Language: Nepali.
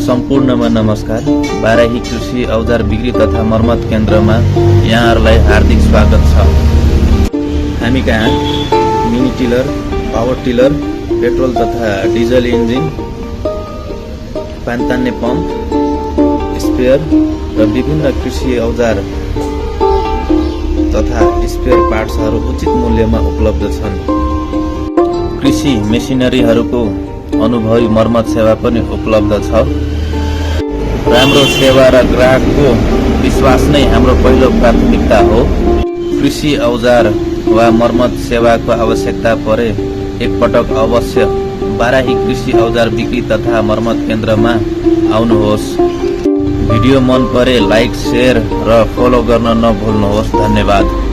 सम्पूर्णमा नमस्कार। बाराही कृषि औजार बिक्री तथा मर्मत केन्द्रमा यहाँहरूलाई हार्दिक स्वागत छ। हामी कहाँ mini tiller, power tiller, petrol तथा डिजल इन्जिन, पानी तान्ने पम्प, स्पेयर र विभिन्न कृषि औजार तथा स्पेयर पार्ट्सहरू उचित मूल्यमा उपलब्ध छन्। कृषि मेसिनरीहरूको अनुभवी मर्मत सेवा पनि उपलब्ध छ। राम्रो सेवा र ग्राहकको विश्वास नै हाम्रो पहिलो प्राथमिकता हो। कृषि औजार वा मर्मत सेवाको आवश्यकता परे एकपटक अवश्य बाराही कृषि औजार बिक्री तथा मर्मत केन्द्रमा आउनुहोस्। भिडियो मन परे लाइक, शेयर र फलो गर्न नभुल्नुहोस्। धन्यवाद।